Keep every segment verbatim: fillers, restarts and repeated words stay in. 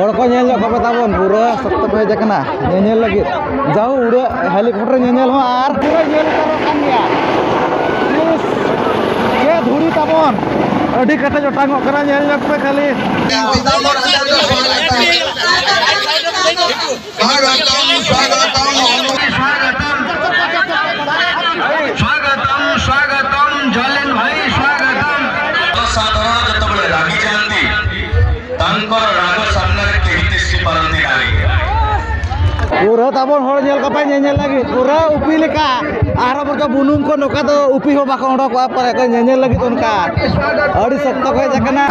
ᱦᱚᱲ ᱠᱚ ᱧᱮᱞ ᱧᱚᱜ ᱠᱚᱯᱮ ᱛᱟᱵᱚᱱ, ᱯᱩᱨᱟᱹ ᱥᱚᱠᱛᱚ ᱠᱚ ᱦᱮᱡ ᱟᱠᱟᱱᱟ ᱧᱮᱧᱮᱞ ᱞᱟᱹᱜᱤᱫ᱾ ᱡᱟᱦᱳ, ᱩᱰᱟᱹᱜ helicopter ᱧᱮᱧᱮᱞ ᱦᱚᱸ ᱟᱨ ᱯᱩᱨᱟᱹ ᱧᱮᱞ ᱩᱛᱟᱹᱨᱚᱜ ᱠᱟᱱ ᱜᱮᱭᱟ᱾ ᱤᱥ, ᱪᱮᱫ ᱫᱷᱩᱲᱤ ᱛᱟᱵᱚᱱ, ᱟᱹᱰᱤ ᱠᱮᱴᱮᱡ ᱚᱴᱟᱝᱚᱜ ᱠᱟᱱᱟ, ᱧᱮᱞ ᱧᱚᱜ ᱯᱮ ᱠᱷᱟᱹᱞᱤ᱾ स्वागतम, स्वागतम, स्वागतम, स्वागतम, स्वागतम, जलेन भाई, स्वागतम। ସାଧାରଣ ଯେତେବେଳେ ରାଗି ଯାଆନ୍ତି, ତାଙ୍କର ରାଗ ସାମ୍ନାରେ କେହି ତିଷ୍ଠି ପାରନ୍ତି ନାହିଁ। ᱯᱩᱨᱟᱹ ᱛᱟᱵᱚᱱ ᱦᱚᱲ ᱧᱮᱞ ᱠᱚᱯᱮ ᱧᱮᱧᱮᱞ ᱞᱟᱹᱜᱤᱫ, ᱯᱩᱨᱟᱹ ᱩᱯᱤ ᱞᱮᱠᱟ᱾ ᱟᱨᱦᱚᱸ ᱵᱚᱨᱪᱚ ᱵᱩᱱᱩᱢ ᱠᱚ ᱱᱚᱝᱠᱟ ᱫᱚ ᱩᱯᱤ ᱦᱚᱸ ᱵᱟᱠᱚ ᱚᱰᱚᱠᱚᱜᱼᱟ, ᱯᱟᱞᱮ ᱠᱚ ᱧᱮᱧᱮᱞ ᱞᱟᱹᱜᱤᱫ ᱚᱱᱠᱟ᱾ ᱟᱹᱰᱤ ᱥᱚᱠᱛᱚ ᱠᱚ ᱦᱮᱡ ᱟᱠᱟᱱᱟ᱾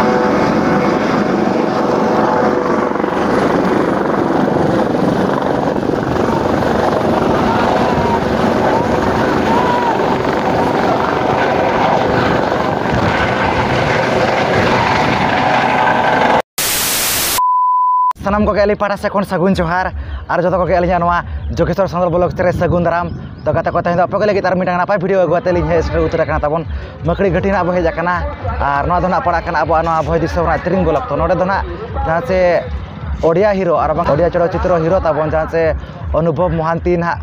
ᱥᱟᱱᱟᱢ ᱠᱚᱜᱮ ᱟᱹᱞᱤᱧ ᱯᱟᱦᱴᱟ ᱥᱮᱫ ᱠᱷᱚᱱ ᱥᱟᱹᱜᱩᱱ ᱡᱚᱦᱟᱨ, ᱟᱨ ᱡᱚᱛᱚ ᱠᱚᱜᱮ ᱟᱹᱞᱤᱧᱟᱜ ᱱᱚᱣᱟ ᱡᱳᱜᱮᱥᱣᱚᱨ ᱥᱟᱱᱛᱟᱲ vlog ᱨᱮ ᱥᱟᱹᱜᱩᱱ ᱫᱟᱨᱟᱢ᱾ ᱛᱚ ᱜᱟᱛᱮ ᱠᱚ, ᱛᱮᱦᱮᱧ ᱫᱚ ᱟᱯᱮ ᱠᱚ ᱞᱟᱹᱜᱤᱫ ᱟᱨ ᱢᱤᱫᱴᱟᱝ ᱱᱟᱯᱟᱭ video ᱟᱹᱜᱩ ᱠᱟᱛᱮ ᱞᱤᱧ ᱦᱮᱡ ᱥᱮᱴᱮᱨ ᱩᱛᱟᱹᱨ ᱟᱠᱟᱱᱟ ᱛᱟᱵᱚᱱ᱾ ᱢᱟᱹᱠᱲᱤ ᱜᱷᱟᱹᱴᱤ ᱱᱟᱜ ᱵᱚ ᱦᱮᱡ ᱟᱠᱟᱱᱟ, ᱟᱨ ᱱᱚᱣᱟ ᱫᱚ ᱱᱟᱜ ᱯᱟᱲᱟᱜ ᱠᱟᱱᱟ ᱟᱵᱚᱣᱟᱜ ᱱᱚᱣᱟ ᱵᱷᱚᱸᱡᱽ ᱫᱤᱥᱚᱢ ᱨᱮᱱᱟᱜ ᱛᱤᱨᱤᱝ block᱾ ᱛᱚ ᱱᱚᱰᱮ ᱫᱚ ᱱᱟᱜ ᱡᱟᱦᱟᱸ ᱪᱮ ᱳᱰᱤᱭᱟ hero ᱟᱨ ᱵᱟᱝ ᱳᱰᱤᱭᱟ ᱪᱚᱞᱚᱛ ᱪᱤᱛᱨᱚ hero ᱛᱟᱵᱚᱱ ᱡᱟᱦᱟᱸ ᱪᱮ ᱚᱱᱩᱵᱷᱚᱵ ᱢᱚᱦᱟᱱᱛᱤ ᱱᱟᱜ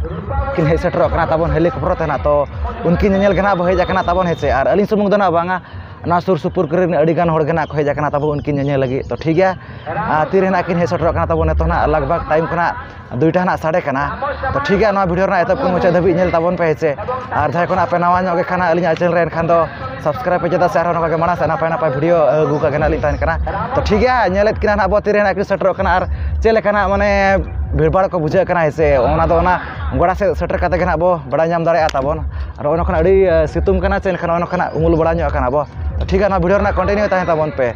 ᱠᱤᱱ ᱦᱮᱡ ᱥᱮᱴᱮᱨᱚᱜ ᱠᱟᱱᱟ ᱛᱟᱵᱚᱱ helicopter ᱛᱮ ᱱᱟᱜ᱾ ᱛᱚ ᱩᱱᱠᱤᱱ ᱧᱮᱧᱮᱞ ᱜᱮ ᱱᱟᱜ ᱵᱚ ᱦᱮᱡ ᱟᱠᱟᱱᱟ ᱛᱟᱵᱚᱱ, ᱦᱮᱸ ᱪᱮ᱾ ᱟᱨ ᱟᱹᱞᱤᱧ ᱥᱩᱢᱩᱝ ᱫᱚ ᱱᱟᱜ ᱵᱟᱝᱟ, ᱱᱚᱣᱟ ᱥᱩᱨ ᱥᱩᱯᱩᱨ ᱠᱚᱨᱮᱱ ᱟᱹᱰᱤ ᱜᱟᱱ ᱦᱚᱲ ᱜᱮ ᱱᱟᱜ ᱠᱚ ᱦᱮᱡ ᱟᱠᱟᱱᱟ ᱛᱟᱵᱚ ᱩᱱᱠᱤᱱ ᱧᱮᱧᱮᱞ ᱞᱟᱹᱜᱤᱫ᱾ ᱛᱚ ᱴᱷᱤᱠ ᱜᱮᱭᱟ, ᱟᱨ ᱛᱤᱨᱮ ᱱᱟᱜ ᱠᱤᱱ ᱦᱮᱡ ᱥᱮᱴᱮᱨᱚᱜ ᱠᱟᱱᱟ ᱛᱟᱵᱚ, ᱱᱤᱛᱚᱜ ᱱᱟᱜ ᱞᱟᱜᱽ ᱵᱷᱟᱜᱽ time ᱠᱷᱚᱱᱟᱜ ᱫᱩᱭᱴᱟ ᱱᱟᱜ ᱥᱟᱰᱮ ᱠᱟᱱᱟ᱾ ᱛᱚ ᱴᱷᱤᱠ ᱜᱮᱭᱟ, ᱱᱚᱣᱟ video ᱨᱮᱱᱟᱜ ᱮᱛᱚᱦᱚᱵ ᱠᱷᱚᱱ ᱢᱩᱪᱟᱹᱫ ᱫᱷᱟᱹᱵᱤᱡ ᱧᱮᱞ ᱛᱟᱵᱚᱱ ᱯᱮ, ᱦᱮᱸ ᱪᱮ᱾ ᱟᱨ ᱡᱟᱦᱟᱸᱭ ᱠᱷᱚᱱᱟᱜ ᱯᱮ ᱱᱟᱣᱟ ᱧᱚᱜ ᱜᱮ ᱠᱷᱟᱱ ᱟᱹᱞᱤᱧᱟᱜ channel ᱨᱮ ᱮᱱᱠᱷᱟᱱ ᱫᱚ subscribe ᱯᱮ, ᱪᱮᱫᱟᱜ ᱥᱮ ᱟᱨᱦᱚᱸ ᱱᱚᱝᱠᱟ ᱜᱮ ᱢᱟᱲᱟᱝ ᱥᱮᱫ ᱱᱟᱯᱟᱭ ᱱᱟᱯᱟᱭ video ᱟᱹᱜᱩ ᱠᱟᱜ ᱜᱮ ᱱᱟᱜ ᱞᱤᱧ ᱛᱟᱦᱮᱱ ᱠᱟᱱᱟ᱾ ᱛᱚ ᱴᱷᱤᱠ ᱜᱮᱭᱟ, ᱧᱮᱞᱮᱫ ᱠᱤᱱᱟ ᱱᱟᱜ ᱵᱚ ᱛᱤᱨᱮ ᱱᱟᱜ ᱠᱤᱱ ᱥᱮᱴᱮᱨᱚᱜ ᱠᱟᱱᱟ ᱟᱨ ᱪᱮᱫ ᱞᱮᱠᱟ ᱱᱟᱜ ᱢᱟᱱᱮ ᱵᱷᱤᱲ ᱵᱷᱟᱲ ᱠᱚ ᱵᱩᱡᱷᱟᱹᱜ ᱠᱟᱱᱟ, ᱦᱮᱸ ᱥᱮ᱾ ᱚᱱᱟ ᱫᱚ ᱚᱱᱟ ᱜᱚᱰᱟ ᱥᱮᱫ ᱥᱮᱴᱮᱨ ᱠᱟᱛᱮ ᱜᱮ ᱱᱟᱜ ᱵᱚ ᱵᱟᱲᱟᱭ ᱧᱟᱢ ᱫᱟᱲᱮᱭᱟᱜᱼᱟ ᱛᱟᱵᱚᱱ᱾ ᱟᱨ ᱱᱚᱜᱼᱚᱭ ᱱᱚᱝᱠᱟᱱ ᱟᱹᱰᱤ, ᱮ, ᱥᱤᱛᱩᱝ ᱠᱟᱱᱟ, ᱪᱮᱫ ᱞᱮᱠᱟ ᱱᱚᱜᱼᱚᱭ ᱱᱚᱝᱠᱟᱱᱟᱜ ᱩᱢᱩᱞ ᱵᱟᱲᱟ ᱧᱚᱜ ᱠᱟᱱᱟ ᱵᱚ᱾ ᱴᱷᱤᱠ ᱜᱮᱭᱟ, ᱱᱚᱣᱟ video ᱨᱮᱱᱟᱜ continue ᱛᱟᱦᱮᱸ ᱛᱟᱵᱚᱱ ᱯᱮ᱾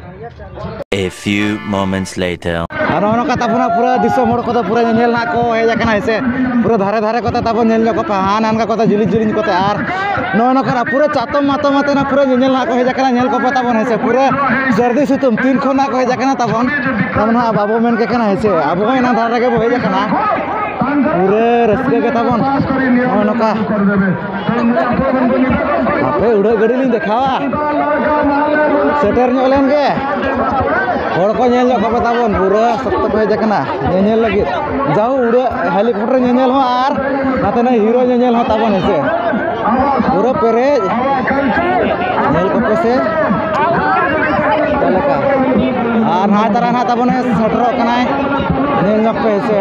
A few moments later. ᱟᱨ ᱱᱚᱜᱼᱚ ᱱᱚᱝᱠᱟ ᱛᱟᱵᱚᱱ ᱯᱩᱨᱟᱹ ᱫᱤᱥᱚᱢ ᱦᱚᱲ ᱠᱚᱫᱚ ᱯᱩᱨᱟᱹ ᱧᱮᱧᱮᱞ ᱱᱟᱜ ᱠᱚ ᱦᱮᱡ ᱟᱠᱟᱱᱟ, ᱦᱮᱸ ᱥᱮ᱾ ᱯᱩᱨᱟᱹ ᱫᱷᱟᱨᱮ ᱫᱷᱟᱨᱮ ᱠᱚᱛᱮ ᱛᱟᱵᱚᱱ ᱧᱮᱞ ᱧᱚᱜ ᱠᱚᱯᱮ, ᱦᱟᱱᱟ ᱱᱟᱝᱠᱟ ᱠᱚᱛᱮ ᱡᱤᱞᱤᱧ ᱡᱤᱞᱤᱧ ᱠᱚᱛᱮ᱾ ᱟᱨ ᱱᱚᱜᱼᱚ ᱱᱚᱝᱠᱟ ᱯᱩᱨᱟᱹ ᱪᱟᱛᱚᱢ ᱢᱟᱛᱚᱢ ᱟᱛᱮ ᱱᱟᱜ ᱯᱩᱨᱟᱹ ᱧᱮᱧᱮᱞ ᱱᱟᱜ ᱠᱚ ᱦᱮᱡ ᱟᱠᱟᱱᱟ, ᱧᱮᱞ ᱠᱚᱯᱮ ᱛᱟᱵᱚᱱ, ᱦᱮᱸ ᱥᱮ᱾ ᱯᱩᱨᱟᱹ ᱥᱟᱹᱨᱫᱤ ᱥᱤᱛᱩᱝ ᱛᱤᱱ ᱠᱷᱚᱱ ᱱᱟᱜ ᱠᱚ ᱦᱮᱡ ᱟᱠᱟᱱᱟ ᱛᱟᱵᱚᱱ, ᱛᱟᱵᱚᱱ ᱦᱟᱸᱜ ᱵᱟᱵᱚ ᱢᱮᱱ ᱠᱮ ᱠᱟᱱᱟ, ᱦᱮᱸ ᱥᱮ᱾ ᱟᱵᱚ ᱦᱚᱸ ᱮᱱᱟᱝ ᱫᱷᱟᱨᱮ ᱨᱮᱜᱮ ᱵᱚ ᱦᱮᱡ ᱟᱠᱟᱱᱟ᱾ ᱯᱩᱨᱟᱹ ᱨᱟᱹᱥᱠᱟᱹ ᱜᱮ ᱛᱟᱵᱚᱱ᱾ ᱱᱚᱜᱼᱚ ᱱᱚᱝᱠᱟ᱾ ᱦᱟᱯᱮ ᱩᱰᱟᱹᱜ ᱜᱟᱹᱰᱤ ᱞᱤᱧ ᱫᱮᱠᱷᱟᱣᱟ᱾ ᱥᱮᱴᱮᱨ ᱧᱚᱜ ᱞᱮᱱ ᱜᱮ᱾ ᱦᱚᱲ ᱠᱚ ᱧᱮᱞ ᱧᱚᱜ ᱠᱚᱯᱮ ᱛᱟᱵᱚᱱ, ᱯᱩᱨᱟᱹ ᱥᱚᱠᱛᱚ ᱠᱚ ᱦᱮᱡ ᱟᱠᱟᱱᱟ ᱧᱮᱧᱮᱞ ᱞᱟᱹᱜᱤᱫ᱾ ᱡᱟᱦᱳ, ᱩᱰᱟᱹᱜ helicopter ᱧᱮᱧᱮᱞ ᱦᱚᱸ ᱟᱨ ᱱᱟᱛᱮᱱᱟᱜ hero ᱧᱮᱧᱮᱞ ᱦᱚᱸ ᱛᱟᱵᱚᱱ, ᱦᱮᱸ ᱥᱮ᱾ ᱯᱩᱨᱟᱹ ᱯᱮᱨᱮᱡ, ᱧᱮᱞ ᱠᱚᱯᱮ ᱥᱮ ᱚᱠᱟ ᱞᱮᱠᱟ᱾ ᱟᱨ ᱱᱟᱦᱟᱜ ᱛᱟᱨᱟ ᱱᱟᱦᱟᱜ ᱛᱟᱵᱚᱱᱮ ᱥᱮᱴᱮᱨᱚᱜ ᱠᱟᱱᱟᱭ, ᱧᱮᱞ ᱧᱚᱜ ᱯᱮ, ᱦᱮᱸ ᱥᱮ᱾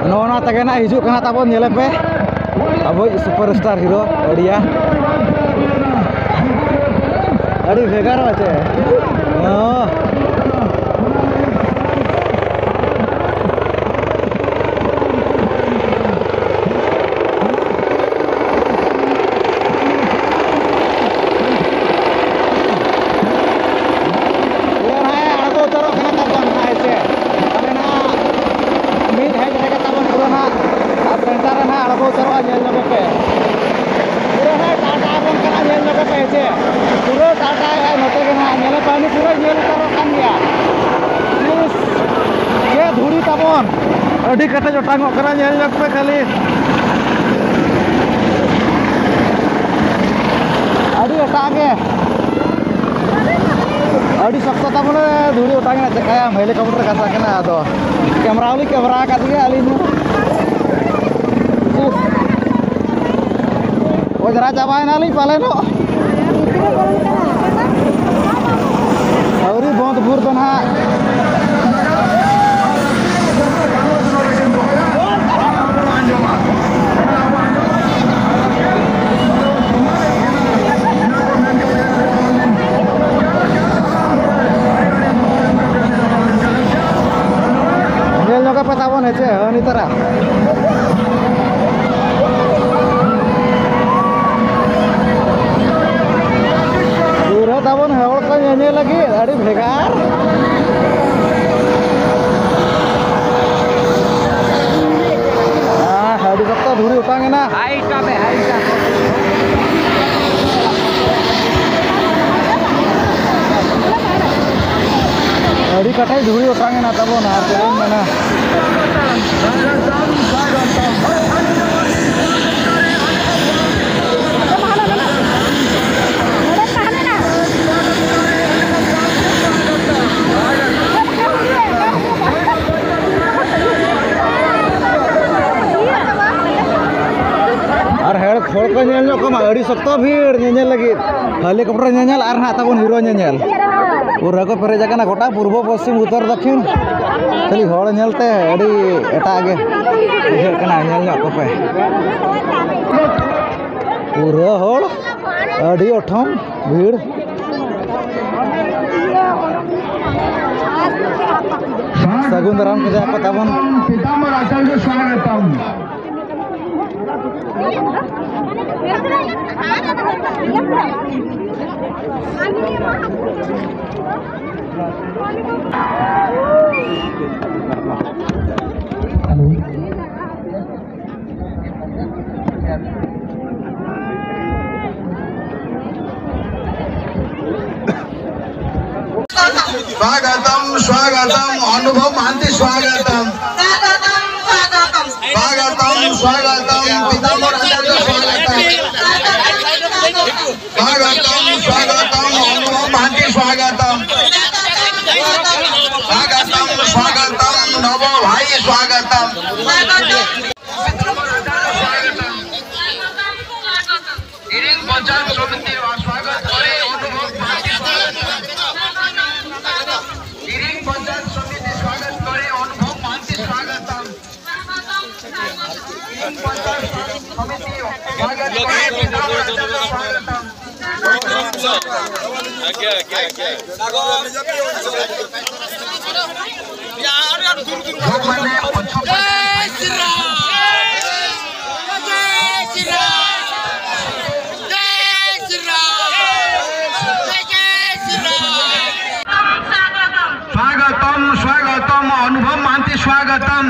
ᱱᱚᱜᱼᱚ ᱱᱚᱣᱟ ᱛᱮᱜᱮ ᱱᱟᱜ ᱦᱤᱡᱩᱜ ᱠᱟᱱᱟ ᱛᱟᱵᱚᱱ, ᱧᱮᱞᱮ ᱯᱮ, ᱟᱵᱚᱭᱤᱡ superstar hero ᱟᱹᱰᱤᱭᱟ᱾ ᱟᱹᱰᱤ ᱵᱷᱮᱜᱟᱨᱚᱜᱼᱟ ᱪᱮ? ᱦᱚᱸ᱾ ᱯᱩᱨᱟᱹ ᱱᱟᱦᱟᱜ ᱮ ᱟᱬᱜᱚ ᱩᱛᱟᱹᱨᱚᱜ ᱠᱟᱱᱟ ᱛᱟᱵᱚᱱ ᱱᱟᱦᱟᱜ, ᱦᱮᱸ ᱥᱮ᱾ ᱛᱟᱦᱞᱮ ᱱᱟᱦᱟᱜ ᱢᱤᱫ ᱦᱮᱡ ᱨᱮᱜᱮ ᱛᱟᱵᱚᱱ ᱯᱩᱨᱟᱹ ᱱᱟᱦᱟᱜ ᱟᱨ center ᱨᱮ ᱱᱟᱦᱟᱜ ᱟᱬᱜᱚ ᱩᱛᱟᱹᱨᱚᱜᱼᱟ, ᱧᱮᱞ ᱧᱚᱜ ᱯᱮ᱾ ᱯᱩᱨᱟᱹ ᱱᱟᱦᱟᱜ ᱴᱟᱴᱟ ᱟᱵᱚᱱ ᱠᱟᱱᱟ, ᱧᱮᱞ ᱧᱚᱜ ᱯᱮ, ᱦᱮᱸ ᱥᱮ᱾ ᱯᱩᱨᱟᱹ ᱴᱟᱴᱟ ᱟᱭ ᱱᱚᱛᱮ ᱜᱮ ᱱᱟᱦᱟᱜ, ᱧᱮᱞ ᱯᱮ, ᱩᱱᱤ ᱯᱩᱨᱟᱹ ᱧᱮᱞ ᱩᱛᱟᱹᱨᱚᱜ ᱠᱟᱱ ᱜᱮᱭᱟ᱾ ᱤᱥ, ᱪᱮᱫ ᱫᱷᱩᱲᱤ ᱛᱟᱵᱚᱱ, ᱟᱹᱰᱤ ᱠᱮᱴᱮᱡ ᱚᱴᱟᱝᱚᱜ ᱠᱟᱱᱟ, ᱧᱮᱞ ᱧᱚᱜ ᱯᱮ ᱠᱷᱟᱹᱞᱤ᱾ ᱟᱹᱰᱤ ᱮᱴᱟᱜ ᱜᱮ᱾ ᱟᱹᱰᱤ ᱥᱚᱠᱛᱚ ᱛᱟᱵᱚᱞᱮ ᱫᱷᱩᱲᱤ ᱚᱴᱟᱝ ᱮᱱᱟ, ᱪᱮᱠᱟᱭᱟᱢ, helicopter ᱠᱟᱛᱷᱟ ᱠᱟᱱᱟ᱾ ᱟᱫᱚ camera ᱦᱚᱸᱞᱤᱧ camera ᱟᱠᱟᱫ ᱜᱮᱭᱟ ᱟᱹᱞᱤᱧ ᱦᱚᱸ᱾ ᱚᱡᱽᱨᱟ ᱪᱟᱵᱟᱭᱮᱱᱟᱞᱤᱧ ᱯᱟᱞᱮᱱᱚᱜ᱾ ᱟᱹᱣᱨᱤ ᱵᱚᱸᱫᱽ ᱵᱷᱳᱨ ᱫᱚ ᱱᱟᱦᱟᱜ᱾ ᱧᱮᱞ ᱧᱚᱜ ᱯᱮ ᱛᱟᱵᱚᱱ, ᱦᱮᱸ ᱪᱮ, ᱦᱟᱹᱱᱤ ᱛᱟᱨᱟ᱾ ᱯᱩᱨᱟᱹ ᱛᱟᱵᱚᱱ ᱦᱚᱲ ᱠᱚ ᱧᱮᱧᱮᱞ ᱞᱟᱹᱜᱤᱫ ᱟᱹᱰᱤ ᱵᱷᱮᱜᱟᱨ᱾ ᱟᱦ, ᱟᱹᱰᱤ ᱥᱚᱠᱛᱚ ᱫᱷᱩᱲᱤ ᱚᱴᱟᱝ ᱮᱱᱟ᱾ ᱦᱟᱭ ᱠᱟᱜ ᱢᱮ, ᱦᱟᱭ ᱠᱟᱜ ᱢᱮ᱾ ᱟᱹᱰᱤ ᱠᱟᱴᱟᱭ ᱫᱷᱩᱲᱤ ᱚᱴᱟᱝ ᱮᱱᱟ ᱛᱟᱵᱚᱱ, ᱟᱨ ᱪᱮᱫ ᱮᱢ ᱢᱮᱱᱟ᱾ ᱦᱚᱲ ᱠᱚ ᱧᱮᱞ ᱧᱚᱜ ᱠᱚᱢᱟ, ᱟᱹᱰᱤ ᱥᱚᱠᱛᱚ ᱵᱷᱤᱲ ᱧᱮᱧᱮᱞ ᱞᱟᱹᱜᱤᱫ᱾ ᱦᱮᱞᱤᱠᱚᱯᱴᱟᱨ ᱧᱮᱧᱮᱞ ᱟᱨ ᱱᱟᱦᱟᱜ ᱛᱟᱵᱚᱱ ᱦᱤᱨᱳ ᱧᱮᱧᱮᱞ᱾ ᱯᱩᱨᱟᱹ ᱠᱚ ᱯᱮᱨᱮᱡ ᱟᱠᱟᱱᱟ ᱜᱚᱴᱟ ᱯᱩᱨᱵᱚ, ᱯᱚᱥᱪᱤᱢ, ᱩᱛᱛᱚᱨ, ᱫᱚᱠᱠᱷᱤᱱ᱾ ᱠᱷᱟᱹᱞᱤ ᱦᱚᱲ ᱧᱮᱞᱛᱮ ᱟᱹᱰᱤ ᱮᱴᱟᱜ ᱜᱮ ᱵᱩᱡᱷᱟᱹᱜ ᱠᱟᱱᱟ᱾ ᱧᱮᱞ ᱧᱚᱜ ᱠᱚᱯᱮ, ᱯᱩᱨᱟᱹ ᱦᱚᱲ, ᱟᱹᱰᱤ ᱚᱴᱷᱚᱢ ᱵᱷᱤᱲ᱾ ᱥᱟᱹᱜᱩᱱ ᱫᱟᱨᱟᱢ ᱠᱮᱫᱟ ᱠᱚ ᱛᱟᱵᱚᱱ᱾ ᱯᱤᱛᱟᱢᱵᱚᱨ ᱟᱪᱟᱨᱡᱚ ᱥᱣᱟᱜᱚᱛᱚᱢ᱾ स्वागतम, स्वागतम, अनुभव महांती स्वागतम। स्वागतम, स्वागतम। स्वागतम, स्वागतम, पीताम्बर आचार्य स्वागतम। स्वागतम, स्वागतम, अनुभव महांती स्वागतम। स्वागतम, स्वागतम, नव भाई स्वागतम। स्वागतम। गिरीश पंचायत समिति स्वागत करे, अनुभव महांती स्वागत। गिरीश पंचायत समिति स्वागत करे, अनुभव महांती स्वागतम। गिरीश पंचायत समिति स्वागत करे, स्वागतम। स्वागतम, स्वागतम, अनुभव महांती स्वागतम।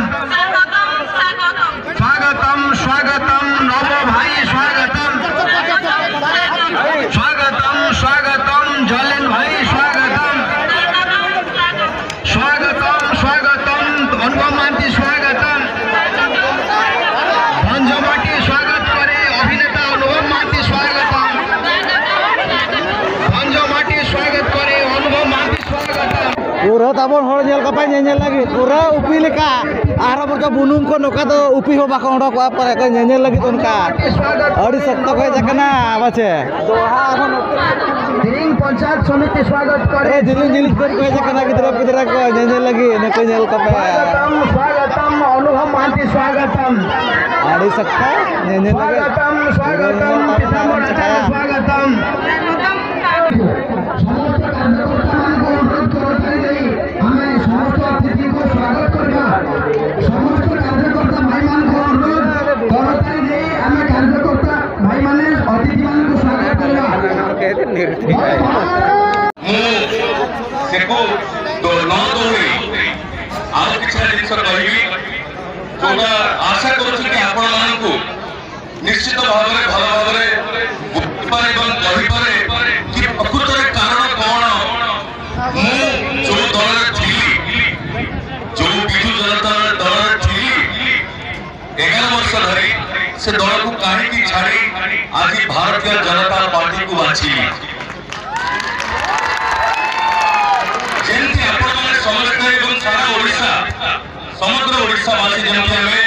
स्वागतम, स्वागतम, नव भाई स्वागतम। स्वागतम, स्वागतम, जलेन भाई स्वागतम। स्वागतम, स्वागतम, अनुभव महांती स्वागतम। भंजमाटी स्वागत करे, अभिनेता अनुभव महांती स्वागतम। भंजमाटी स्वागत करे, अनुभव महांती स्वागतम। पूरा ᱛᱟᱵᱚᱱ ᱦᱚᱲ ᱧᱮᱞ ᱠᱟᱯᱮ ᱧᱮᱧᱮᱞ ᱞᱟᱹᱜᱤᱫ ᱯᱩᱨᱟᱹ ᱩᱯᱤ ᱞᱮᱠᱟ᱾ ᱟᱨᱦᱚᱸ ᱵᱚᱨᱪᱚ ᱵᱩᱱᱩᱢ ᱠᱚ ᱱᱚᱝᱠᱟ ᱫᱚ ᱩᱯᱤ ᱦᱚᱸ ᱵᱟᱠᱚ ᱚᱰᱚᱠᱚᱜᱼᱟ ᱯᱟᱞᱮ ᱠᱚ ᱧᱮᱧᱮᱞ ᱞᱟᱹᱜᱤᱫ ᱚᱱᱠᱟ᱾ ᱟᱹᱰᱤ ᱥᱚᱠᱛᱚ ᱠᱚ ᱦᱮᱡ ᱟᱠᱟᱱᱟ ᱯᱟᱪᱮ᱾ ᱛᱮᱦᱮᱧ ᱯᱚᱧᱪᱟᱭᱮᱛ ᱥᱚᱢᱤᱛᱤ ᱥᱣᱟᱜᱚᱛ ᱠᱚᱨᱮ ᱟᱹᱰᱤ ᱡᱤᱞᱤᱧ ᱡᱤᱞᱤᱧ ᱠᱷᱚᱱ ᱠᱚ ᱦᱮᱡ ᱟᱠᱟᱱᱟ ᱜᱤᱫᱽᱨᱟᱹ ᱯᱤᱫᱽᱨᱟᱹ ᱠᱚ ᱧᱮᱧᱮᱞ ᱞᱟᱹᱜᱤᱫ ᱱᱩᱠᱩ ᱧᱮᱞ ᱠᱟᱯᱮ᱾ ᱥᱣᱟᱜᱚᱛᱚᱢ, ᱥᱣᱟᱜᱚᱛᱚᱢ, ᱚᱱᱩᱵᱷᱚᱵ ᱢᱚᱦᱟᱱᱛᱤ ᱥᱣᱟᱜᱚᱛᱚᱢ᱾ ᱟᱹᱰᱤ ᱥᱚᱠᱛᱚ ᱧᱮᱧᱮᱞ ᱞᱟᱹᱜᱤᱫ᱾ ᱥᱣᱟᱜᱚᱛᱚᱢ, ᱥᱣᱟᱜᱚᱛᱚᱢ, ᱯᱤᱛᱟᱢᱵᱚᱨ ᱟᱪᱟᱨᱭᱚ ᱥᱣᱟᱜᱚᱛᱚᱢ᱾ ସମସ୍ତ କାର୍ଯ୍ୟକର୍ତ୍ତାମାନଙ୍କୁ ଅନୁରୋଧ କରୁଥିଲି ଯେ ଆମେ ସମସ୍ତ ଅତିଥିଙ୍କୁ ସ୍ୱାଗତ କରିବା। ସମସ୍ତ କାର୍ଯ୍ୟକର୍ତ୍ତା ଭାଇମାନଙ୍କୁ ଅନୁରୋଧ କରୁଥିଲି ଯେ ଆମେ କାର୍ଯ୍ୟକର୍ତ୍ତା ଭାଇମାନେ ଅତିଥିମାନଙ୍କୁ ସ୍ୱାଗତ କରିବା। ମୁଁ ସେକୁ ଦ-, ନ ଦୌଡ଼ି ଆଉ କିଛି ଜିନିଷ କହିବି, ଯୋଉଟା ଆଶା କରୁଛି କି ଆପଣମାନଙ୍କୁ ନିଶ୍ଚିତ ଭାବରେ ଭଲ ଭାବରେ ବୁଝିପାରେ ଏବଂ କହିପାରେ କି ପ୍ରକୃତରେ କାରଣ କ'ଣ। ମୁଁ ଯୋଉ ଦଳରେ ଥିଲି, ଯୋଉ ବିଜୁ ଜନତା ଦଳରେ ଥିଲି ଏଗାର ବର୍ଷ ଧରି, ସେ ଦଳକୁ କାହିଁକି ଛାଡ଼ି ଆଜି ଭାରତୀୟ ଜନତା ପାର୍ଟିକୁ ବାଛିଲି। ଯେମିତି ଆପଣମାନେ ସମସ୍ତେ ଏବଂ ସାରା ଓଡ଼ିଶା, ସମଗ୍ର ଓଡ଼ିଶାବାସୀ ଯେମିତି ଆମେ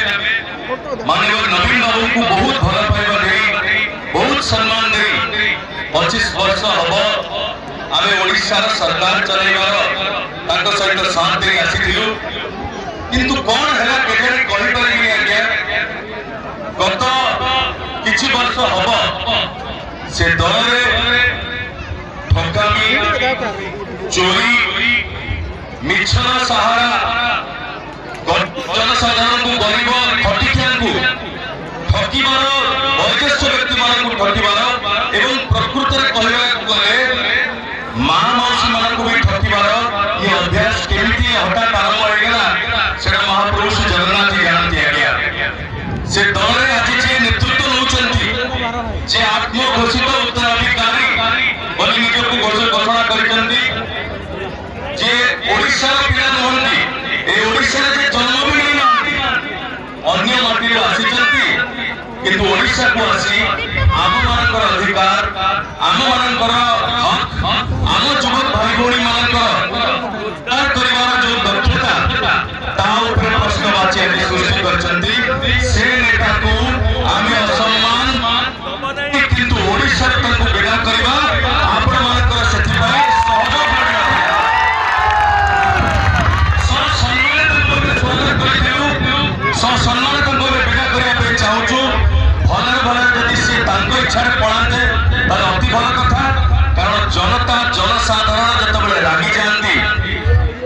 ମାନନୀୟ ନବୀନ ବାବୁଙ୍କୁ ବହୁତ ଭଲ ପାଇବା ଦେଇ, ବହୁତ ସମ୍ମାନ ଦେଇ ପଚିଶ ବର୍ଷ ହବ ଆମେ ଓଡ଼ିଶାର ସରକାର ଚଲେଇବାର, ତାଙ୍କ ସହିତ ସାଥ ଦେଇ ଆସିଥିଲୁ। କିନ୍ତୁ କ'ଣ ହେଲା କେଜାଣି କହିପାରିବିନି ଆଜ୍ଞା। ଗତ କିଛି ବର୍ଷ ହବ ସେ ଦଳରେ ଠକାମି, ଚୋରି, ମିଛର ସାହାରା, ଗ-, ଜନସାଧାରଣଙ୍କୁ, ଗରିବ ଖଟିଖିଆଙ୍କୁ ଠକିବାର, ବୟୋଜ୍ୟେଷ୍ଠ ବ୍ୟକ୍ତିମାନଙ୍କୁ ଠକିବାର ଏବଂ ପ୍ରକୃତରେ କହିବାକୁ ଗଲେ ମା ମାଉସୀମାନଙ୍କୁ ବି ଠକିବାର ଇଏ ଅଭ୍ୟାସ କେମିତି ହଠାତ୍ ଆରମ୍ଭ ହେଇଗଲା, ସେଟା ମହାପ୍ରଭୁ ଶ୍ରୀ ଜଗନ୍ନାଥ ହିଁ ଜାଣନ୍ତି ଆଜ୍ଞା। ସେ ଦଳରେ ଆଜି ଯିଏ ନେତୃତ୍ୱ ନେଉଛନ୍ତି, ଯେ ଆତ୍ମଘୋଷିତ ଉତ୍ତରାଧିକାରୀ ବୋଲି ନିଜକୁ ଘୋଷ-, ଘୋଷଣା କରିଛନ୍ତି, ଯେ ଓଡ଼ିଶାର ପିଲା ନୁହନ୍ତି, ଏ ଓଡ଼ିଶାରେ ଯେ ଜନ୍ମ ବି ନେଇନାହାନ୍ତି, ଅନ୍ୟ ମାଟିରୁ ଆସିଛନ୍ତି, କିନ୍ତୁ ଓଡ଼ିଶାକୁ ଆସି ଆମମାନଙ୍କର ଅଧିକାର, ଆମମାନଙ୍କର ହକ୍, ଆମ ଯୁବକ ଭାଇ ଭଉଣୀମାନଙ୍କର ଉଦ୍ଧାର ତାଙ୍କ ଇଚ୍ଛାରେ ପଳାନ୍ତେ, ତାହେଲେ ଅତି ଭଲ କଥା। କାରଣ ଜନତା, ଜନସାଧାରଣ ଯେତେବେଳେ ରାଗି ଯାଆନ୍ତି,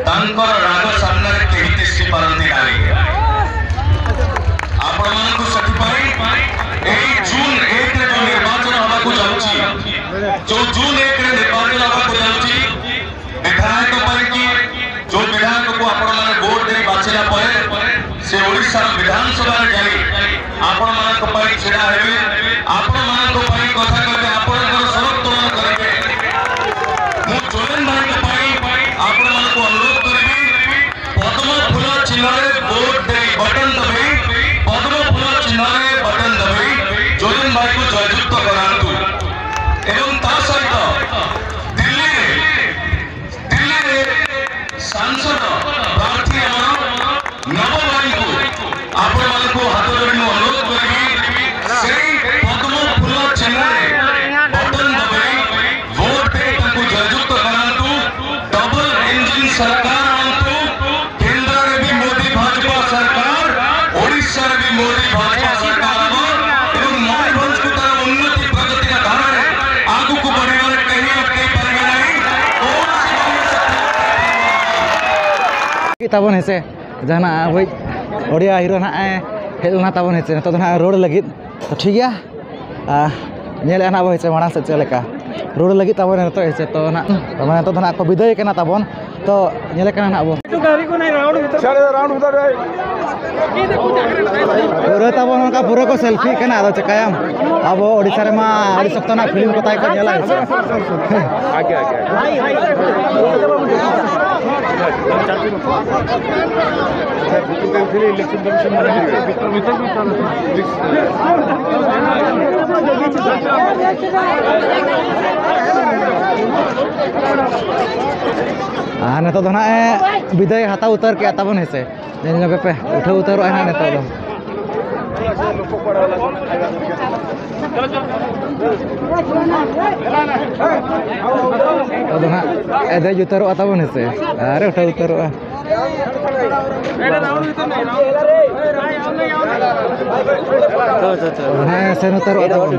ତାଙ୍କର ରାଗ ସାମ୍ନାରେ କେହି ତିଷ୍ଠି ପାରନ୍ତି ନାହିଁ। ଆପଣମାନଙ୍କୁ ସେଥିପାଇଁ ଏଇ ଜୁନ୍ ଏକରେ ଯୋଉ ନିର୍ବାଚନ ହେବାକୁ ଯାଉଛି, ଯୋଉ ଜୁନ୍ ଏକରେ ନିର୍ବାଚନ ହେବାକୁ ଯାଉଛି, ବିଧାୟକ ପାଇଁକି ଯୋଉ ବିଧାୟକକୁ ଆପଣମାନେ ଭୋଟ ଦେଇ ବାଛିଲା ପରେ ସେ ଓଡ଼ିଶାର ବିଧାନସଭାରେ ଯାଇ ଆପଣମାନଙ୍କ ପାଇଁ ଛିଡ଼ା ହେବେ, ଆପଣମାନଙ୍କ ପାଇଁ କଥା କହିବେ, ଆପଣଙ୍କର ସ୍ୱର ଉତ୍ତୋଳନ କରିବେ। ମୁଁ ଜୋରେନ ଭାଇଙ୍କ ପାଇଁ ଆପଣମାନଙ୍କୁ ଅନୁରୋଧ କରିବି, ପଦ୍ମ ଫୁଲ ଚିହ୍ନରେ ଭୋଟ ଦେଇ, ବଟନ ଦବାଇ, ପଦ୍ମ ଫୁଲ ଚିହ୍ନରେ ବଟନ ଦବାଇ ଜୋରେନ ଭାଇକୁ ଜୟଯୁକ୍ତ କରାନ୍ତୁ। ଏବଂ ତା ସହିତ ଦିଲ୍ଲୀରେ, ଦିଲ୍ଲୀରେ ସାଂସଦ ପ୍ରାର୍ଥୀ ଆମର ନବ ଭାଇଙ୍କୁ ଆପଣମାନଙ୍କୁ ହାତ ଯୋଡ଼ି ମୁଁ ଅନୁରୋଧ କରିବି, ସେଇ ପଦ୍ମ ଫୁଲ ଚିହ୍ନରେ ବଟନ ଦବାଇ ଭୋଟ ଦେଇ ତାଙ୍କୁ ଜୟଯୁକ୍ତ କରାନ୍ତୁ। ଡବଲ ଇଞ୍ଜିନ ସରକାର ଆଣନ୍ତୁ। କେନ୍ଦ୍ରରେ ବି ମୋଦି ଭାଜପା ସରକାର, ଓଡ଼ିଶାରେ ବି ମୋଦି ଭାଜପା ସରକାର ହେବ ଏବଂ ମୟୂରଭଞ୍ଜକୁ ତାର ଉନ୍ନତି ପ୍ରଗତିର ଧାରାରେ ଆଗକୁ ବଢ଼ିବାରେ କେହି ଅଟକାଇ ପାରିବେ ନାହିଁ। କୌଣସି ଦଳ ᱛᱟᱵᱚᱱ ᱦᱮᱸᱥᱮ, ᱡᱟᱦᱟᱱᱟᱜ ᱟᱵᱚᱭᱤᱡ ᱳᱰᱤᱭᱟ ᱦᱤᱨᱳ ᱱᱟᱦᱟᱜ ᱮ ᱦᱮᱡ ᱞᱮᱱᱟ ᱛᱟᱵᱚᱱ ᱦᱮᱸᱥᱮ, ᱱᱤᱛᱚᱜ ᱫᱚ ᱱᱟᱦᱟᱜ ᱨᱚᱲ ᱞᱟᱹᱜᱤᱫ᱾ ᱛᱚ ᱴᱷᱤᱠ ᱜᱮᱭᱟ, ᱟᱨ ᱧᱮᱞᱮᱫᱼᱟ ᱱᱟᱦᱟᱜ ᱵᱚ ᱦᱮᱸᱥᱮ ᱢᱟᱲᱟᱝ ᱥᱮᱫ ᱪᱮᱫ ᱞᱮᱠᱟ ᱨᱚᱲ ᱞᱟᱹᱜᱤᱫ ᱛᱟᱵᱚᱱ ᱱᱤᱛᱚᱜ ᱦᱮᱸᱥᱮ᱾ ᱛᱚ ᱱᱟᱦᱟᱜ ᱛᱟᱨᱢᱟᱱᱮ ᱱᱤᱛᱚᱜ ᱫᱚ ᱱᱟᱦᱟᱜ ᱠᱚ ᱵᱤᱫᱟᱹᱭ ᱠᱟᱱᱟ ᱛᱟᱵᱚᱱ, ᱛᱚ ᱧᱮᱞᱮ ᱠᱟᱱᱟ ᱱᱟᱦᱟᱜ ᱵᱚ᱾ ᱯᱩᱨᱟᱹ ᱛᱟᱵᱚᱱ ᱚᱱᱠᱟ ᱯᱩᱨᱟᱹ ᱠᱚ ᱥᱮᱞᱯᱷᱤ ᱠᱟᱱᱟ, ᱟᱫᱚ ᱪᱮᱠᱟᱭᱟᱢ, ᱟᱵᱚ ᱳᱰᱤᱥᱟ ᱨᱮᱢᱟ ᱟᱹᱰᱤ ᱥᱚᱠᱛᱚ ᱱᱟᱜ ᱯᱷᱤᱞᱢ ᱠᱚ ᱛᱟᱭ ᱠᱚ ᱧᱮᱞᱟ ᱦᱮᱸᱥᱮ᱾ ᱟᱜᱮ, ᱟᱜᱮ, ᱟᱜᱮ᱾ ᱤᱞᱮᱠᱥᱚᱱ ᱠᱚᱢᱤᱥᱚᱱ ᱢᱟᱱᱮ ᱟᱨ ᱱᱤᱛᱚᱜ ᱫᱚ ᱱᱟᱜ ᱮ ᱵᱤᱫᱟᱹᱭ ᱦᱟᱛᱟᱣ ᱩᱛᱟᱹᱨ ᱠᱮᱜᱼᱟ ᱛᱟᱵᱚᱱ ᱦᱮᱸᱥᱮ᱾ ᱧᱮᱞ ᱧᱚᱜᱮ ᱯᱮ, ᱩᱴᱷᱟᱹᱣ ᱩᱛᱟᱹᱨᱚᱜᱼᱟᱭ ᱱᱟᱜ ᱱᱤᱛᱚᱜ ᱫᱚ᱾ ᱟᱫᱚ ᱱᱟᱜ ᱮ ᱫᱮᱡ ᱩᱛᱟᱹᱨᱚᱜᱼᱟ ᱛᱟᱵᱚᱱ ᱦᱮᱸᱥᱮ, ᱟᱨ ᱩᱴᱷᱟᱹᱣ ᱩᱛᱟᱹᱨᱚᱜᱼᱟ᱾ ᱦᱮᱸ, ᱥᱮᱱ ᱩᱛᱟᱹᱨᱚᱜ ᱛᱟᱵᱚᱱ᱾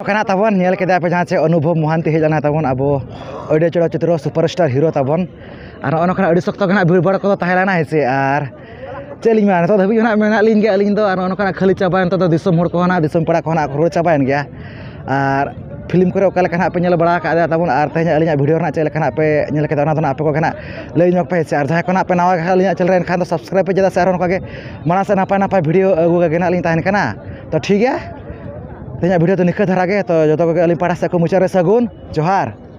ᱠᱟᱱᱟ ᱛᱟᱵᱚᱱ, ᱧᱮᱞ ᱠᱮᱫᱟ ᱯᱮ ᱡᱟᱦᱟᱸ ᱪᱮ ᱚᱱᱩᱵᱷᱚᱵ ᱢᱚᱦᱟᱱᱛᱤ ᱦᱮᱡ ᱞᱮᱱᱟ ᱛᱟᱵᱚᱱ, ᱟᱵᱚ ᱟᱹᱰᱤ ᱪᱚᱲᱚ ᱪᱤᱛᱨᱚ superstar hero ᱛᱟᱵᱚᱱ᱾ ᱟᱨ ᱱᱚᱜᱼᱚ ᱱᱚᱝᱠᱟᱱᱟᱜ ᱟᱹᱰᱤ ᱥᱚᱠᱛᱚ ᱜᱮ ᱱᱟᱜ ᱵᱷᱤᱲ ᱵᱷᱟᱲ ᱠᱚᱫᱚ ᱛᱟᱦᱮᱸ ᱞᱮᱱᱟ, ᱦᱮᱸ ᱥᱮ᱾ ᱟᱨ ᱪᱮᱫ ᱞᱤᱧ ᱢᱮᱱᱟ, ᱱᱤᱛᱚᱜ ᱫᱷᱟᱹᱵᱤᱡ ᱦᱚᱸ ᱱᱟᱜ ᱢᱮᱱᱟᱜ ᱞᱤᱧ ᱜᱮᱭᱟ ᱟᱹᱞᱤᱧ ᱫᱚ᱾ ᱟᱨ ᱱᱚᱜᱼᱚ ᱱᱚᱝᱠᱟᱱᱟᱜ ᱠᱷᱟᱹᱞᱤ ᱪᱟᱵᱟᱭᱮᱱ, ᱱᱤᱛᱚᱜ ᱫᱚ ᱫᱤᱥᱚᱢ ᱦᱚᱲ ᱠᱚᱦᱚᱸ ᱱᱟᱜ, ᱫᱤᱥᱚᱢ ᱯᱮᱲᱟ ᱠᱚᱦᱚᱸ ᱱᱟᱜ ᱠᱚ ᱨᱩᱣᱟᱹᱲ ᱪᱟᱵᱟᱭᱮᱱ ᱜᱮᱭᱟ᱾ ᱟᱨ ᱯᱷᱤᱞᱢ ᱠᱚᱨᱮ ᱚᱠᱟ ᱞᱮᱠᱟ ᱱᱟᱜ ᱯᱮ ᱧᱮᱞ ᱵᱟᱲᱟ ᱟᱠᱟᱫ ᱛᱟᱵᱚᱱ, ᱟᱨ ᱛᱮᱦᱮᱧ ᱟᱹᱞᱤᱧᱟᱜ ᱵᱷᱤᱰᱤᱭᱳ ᱨᱮᱱᱟᱜ ᱪᱮᱫ ᱞᱮᱠᱟ ᱱᱟᱜ ᱯᱮ ᱧᱮᱞ ᱠᱮᱫᱟ, ᱚᱱᱟ ᱫᱚ ᱱᱟᱜ ᱟᱯᱮ ᱠᱚᱜᱮ ᱱᱟᱜ ᱞᱟᱹᱭ ᱧᱚᱜ ᱯᱮ, ᱦᱮᱸ ᱥᱮ᱾ ᱟᱨ ᱡᱟᱦᱟᱸᱭ ᱠᱚ ᱱᱟᱜ ᱯᱮ ᱱᱟᱣᱟ ᱜᱮ ᱟᱹᱞᱤᱧᱟᱜ ᱪᱮᱱᱮᱞ ᱨᱮ, ᱮᱱᱠᱷᱟᱱ ᱫᱚ ᱥᱟᱵᱥᱠᱨᱟᱭᱤᱵ ᱯᱮ, ᱪᱮᱫᱟᱜ ᱥᱮ ᱟᱨᱦᱚᱸ ᱱᱚᱝᱠᱟ ᱜᱮ ᱢᱟᱲᱟᱝ ᱥᱮᱫ ᱱᱟᱯᱟᱭ ᱱᱟᱯᱟᱭ ᱵᱷᱤᱰᱤᱭᱳ ᱟᱹᱜᱩ ᱠᱟᱜᱮ ᱱᱟᱜ ᱞᱤᱧ ᱛᱟᱦᱮᱱ ᱠᱟᱱᱟ᱾ ᱛᱚ ᱴᱷᱤᱠ ᱜᱮᱭᱟ, ᱛᱮᱦᱮᱧᱟᱜ ᱵᱷᱤᱰᱤᱭᱳ ᱫᱚ ᱱᱤᱝᱠᱟᱹ ᱫᱷᱟᱨᱟ ᱜᱮ᱾ ᱛᱚ ᱡᱚᱛᱚ ᱠᱚᱜᱮ ᱟᱹᱞᱤᱧ ᱯᱟᱦᱴᱟ ᱥᱮᱫ ᱠᱷᱚᱱ ᱢᱩᱪᱟᱹᱫ ᱨᱮ ᱥᱟᱹᱜᱩᱱ ᱡᱚᱦᱟᱨ᱾